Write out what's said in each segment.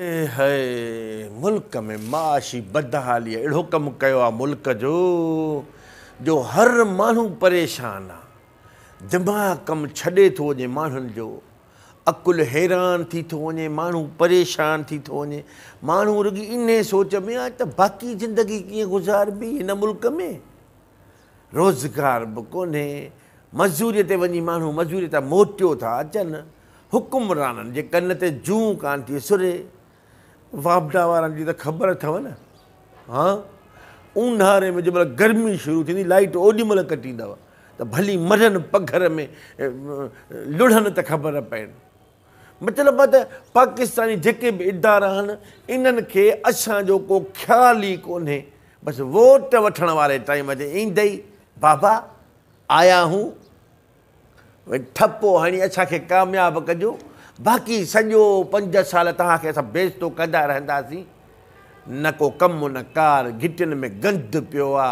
هئي ملڪ ۾ معاشي بدحاليء اهڙو ڪم ڪيو آ ملڪ جو جو هر ماڻهو پريشان آ. دماغ ڪم ڇڏي ٿو وڃي ماڻهن جو، عقل حيران ٿي ٿو وڃي، ماڻهو پريشان ٿي ٿو وڃي. ماڻهو رڳي انهي سوچ ۾ آ ته باقي زندگي ڪيئن گذاربي هن ملڪ ۾. روزگار به ڪونهي، مزوريء تي وڃي ماڻهو مزوريء تان موٽيو ٿا اچن. حڪمرانن جي ڪن تي جونء ڪانه ٿي سري. واپڊا وارن جي ته خبر اٿو نه. ها اونهاري ۾ جنهن مهل گرمي شروع ٿيندي لائيٽ اوڏي مهل ڪٽيندؤ ته ڀلي مرن پگهر ۾ لڙهن ته خبر پئين. مطلب ته پاڪستاني جيڪي به ادارا آهن انهن کي اسان جو ڪو خيال ئي ڪونهي. بس ووٽ وٺڻ واري ٽائيم تي ايندئي بابا آيا هون. ٺپو هڻي اسان کي ڪامياب ڪجو باقي سڄو پنج سال توهان کي اسان بيعزتو ڪندا رهنداسين نه ڪو ڪم نه ڪار گهٽين ۾ گند پيو آ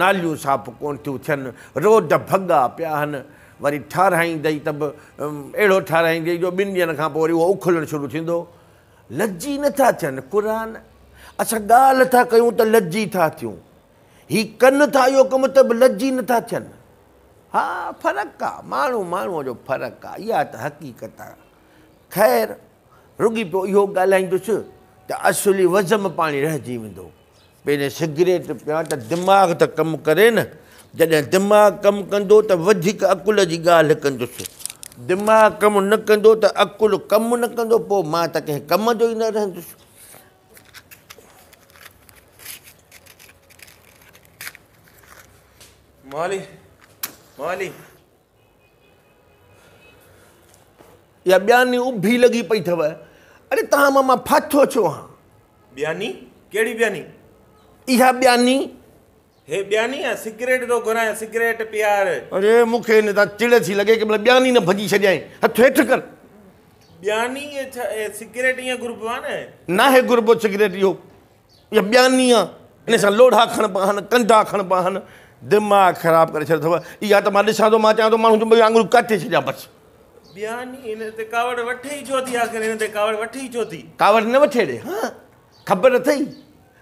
ناليون صاف ڪون ٿيون ٿين روڊ ڀڳا پيا آهن وري ٺاراهيندئي ته به اهڙو ٺاراهيندئي جو ٻن ڏينهن کان پوء وري اهو اکلڻ شروع ٿيندو لڄي نٿا ٿين قرآن اسان ڳالهه ٿا ڪيون ته لڄي ٿا ٿيون هي ڪن ٿا اهو ڪم ته به لڄي نٿا ٿين. ها فرق آ، ماڻهو ماڻهوء جو فرق آ، اها ته حقيقت آ. خير رڳي پيو اهو ڳالهائيندس ته اصلي وزم پاڻي رهجي ويندو. پهرين سگريٽ پيان ته دماغ ته ڪم ڪري نه. جڏهن دماغ ڪم ڪندو ته وڌيڪ عقل جي ڳالهه ڪندس. دماغ ڪم نه ڪندو ته عقل ڪم نه ڪندو، پوء مان ته ڪنهن ڪم جو ئي نه رهندس. موالي موالي. اها ٻياني اڀي لڳي پئي اٿو. اڙي توهان مان مان ڦاٿو ڇو آهان؟ ٻياني؟ ڪهڙي ٻياني؟ اها ٻياني. هي ٻياني آ، سگريٽ ٿو گهرايان، سگريٽ پيار. اڙي مون کي هن تان چڙ ٿي لڳي، ڪنهن مهل ٻياني نه ڀڄي ڇڏيائين. هٿ هيٺ ڪر. ٻياني ڇا سگريٽ ائين گهربو آ نه؟ ناهي گهربو سگريٽ اهو. اها ٻياني آ، ان سان لوڙها کڻبا آهن، ڪنڊا کڻبا آهن. دماغ خراب ڪري ڇڏيو اٿو. اها ته مان ڏسان ٿو، مان چاهيان ٿو ماڻهن جون ٻئي آڱريون ڪاٽي ڇڏيان بس. ٻياني هن تي ڪاوڙ وٺي ئي ڇو ٿي آخر هن تي ڪاوڙ وٺي ئي ڇو ٿي؟ ڪاوڙ نه وٺي ڙي ها خبر اٿئي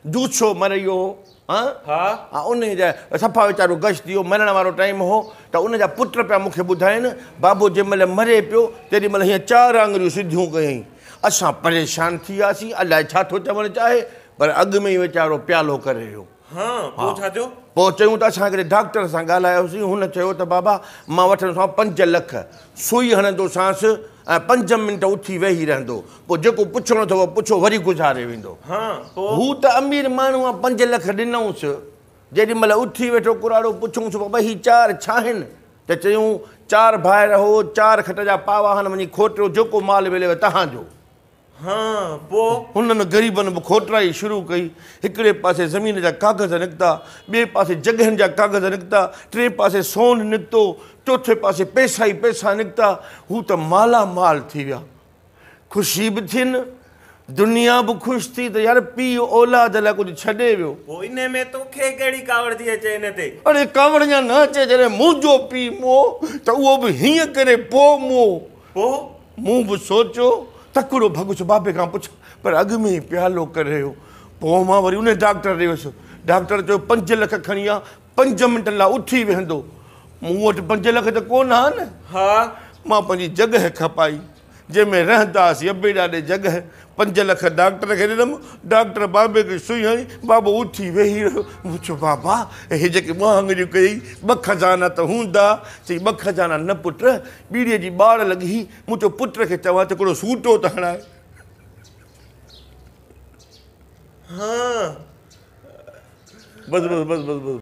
جوڇو مري ويو هو ها ها. ها انهي جا صفا ويچارو غش ٿي ويو مرڻ وارو ٽائيم هو ته ان جا پٽ پيا مون کي ٻڌائين بابو جنهن مهل مري پيو تيڏي مهل هيئن چار آڱريون سڌيون ڪيائين اسان پريشان ٿي وياسين الائي ڇا ٿو چوڻ چاهي پر اڳ ۾ ئي ويچارو پيالو ڪري ويو. ها پوء ڇا ٿيو؟ پوء چيون ته اسان هڪڙي ڊاڪٽر سان ڳالهايوسين، هن چيو ته بابا مان وٺندوسانو پنج لک، سوئي هڻندوسانس ۽ پنج منٽ اٿي ويهي رهندو، پوء جيڪو پڇڻو اٿو پڇو وري گذاري ويندو. ها پوء؟ هو ته امير ماڻهو آ، پنج لک ڏنئونس، جيڏي مهل اٿي ويٺو ڪراڙو پڇونس بابا هي چار ڇاهن؟ ته چيون چار ڀائر هو، چار کٽ جا پاوا هن، وڃي کوٽيو جيڪو مال مليو تهان جو. هان، پوء؟ هنن غريبن به کوٽرائي شروع ڪئي. هڪڙي پاسي زمين جا ڪاغذ نڪتا، ٻئي پاسي جڳهين جا ڪاغذ نڪتا، ٽئين پاسي سون نڪتو، چوٿين پاسي پئسا ئي پئسا نڪتا. هو ته مالا مال ٿي ويا. خوشي به ٿين، دنيا به خوش ٿي ته يار پيء اولاد لاء ڪجهه ڇڏي ويو. پوء انهي ۾ توکي ڪهڙي ڪاوڙ ٿي اچي ان تي؟ اڙي ڪاوڙ يا نه اچي، جڏهن منهنجو پيء مئو ته اهو به هيئن ڪري پوء مئو. پوء؟ مون به سوچيو تڪڙو ڀڳس بابي کان پڇان پر اڳ ۾ ئي پيالو ڪري ويو. پوء مان وري انهي ڊاڪٽر ڏي ويس. ڊاڪٽر چيو پنج لک کڻي آ، پنج منٽن لاء اٿي ويهندو. مون وٽ پنج لک ته ڪونه ها نه. ها. مان پنهنجي جڳهه کپائي، جنهن ۾ رهندا هئاسين ابي ڏاڏي جڳهه. پنج لک ڊاڪٽر کي ڏنم. ڊاڪٽر بابي کي سوئي هڻي، بابو اٿي ويهي رهيو. مون چيو بابا هي جيڪي ٻه آڱريون ڪيئي، ٻه خزانا ته هوندا. چئي ٻه خزانا نه پٽ، ٻيڙيء جي ٻاڙ لڳي هئي، مون چيو پٽ کي چوان ته هڪڙو سوٽو ته هڻائي. ها. بس بس بس بس بس.